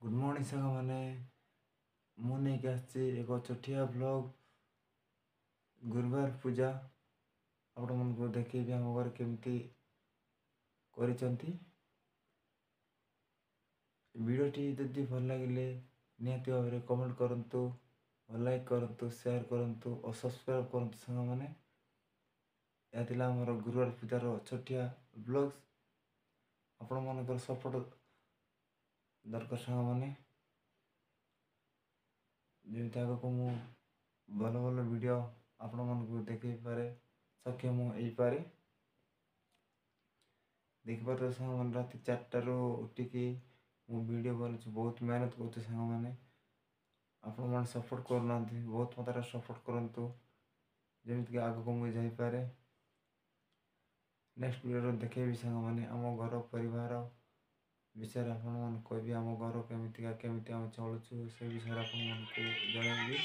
Good morning ସାଙ୍ଗମାନେ, ମୁଁ ନେଇକି ଆସିଛି ଏକ ଛୋଟିଆ ବ୍ଲଗ୍। ଗୁରୁବାର ପୂଜା ଆପଣମାନଙ୍କୁ ଦେଖେଇବି, ଆମ ଘରେ କେମିତି କରିଛନ୍ତି। ଭିଡ଼ିଓଟି ଯଦି ଭଲ ଲାଗିଲେ ନିହାତି ଭାବରେ କମେଣ୍ଟ କରନ୍ତୁ, ଲାଇକ୍ କରନ୍ତୁ, ସେୟାର କରନ୍ତୁ ଓ ସବସ୍କ୍ରାଇବ୍ କରନ୍ତୁ ସାଙ୍ଗମାନେ। ଏହା ଥିଲା ଆମର ଗୁରୁବାର ପୂଜାର ଛୋଟିଆ ବ୍ଲଗ୍ସ। ଆପଣମାନଙ୍କର ସପୋର୍ଟ ଦରକାର ସାଙ୍ଗମାନେ, ଯେମିତି ଆଗକୁ ମୁଁ ଭଲ ଭଲ ଭିଡ଼ିଓ ଆପଣମାନଙ୍କୁ ଦେଖେଇ ପାରେ, ସକ୍ଷମ ହେଇପାରେ। ଦେଖିପାରୁଥିବେ ସାଙ୍ଗମାନେ, ରାତି 4ଟାରୁ ଉଠିକି ମୁଁ ଭିଡ଼ିଓ ବନାଉଛି, ବହୁତ ମେହନତ କରୁଛି ସାଙ୍ଗମାନେ। ଆପଣମାନେ ସପୋର୍ଟ କରୁନାହାନ୍ତି, ବହୁତ ମାତ୍ରାରେ ସପୋର୍ଟ କରନ୍ତୁ, ଯେମିତିକି ଆଗକୁ ମୁଁ ଯାଇପାରେ। ନେକ୍ସଟ ଭିଡ଼ିଓରେ ଦେଖେଇବି ସାଙ୍ଗମାନେ, ଆମ ଘର ପରିବାର ବିଷୟରେ ଆପଣମାନଙ୍କୁ କହିବି, ଆମ ଘର କେମିତିକା, କେମିତି ଆମେ ଚଳୁଛୁ ସେ ବିଷୟରେ ଆପଣମାନଙ୍କୁ ଜଣାଇବି।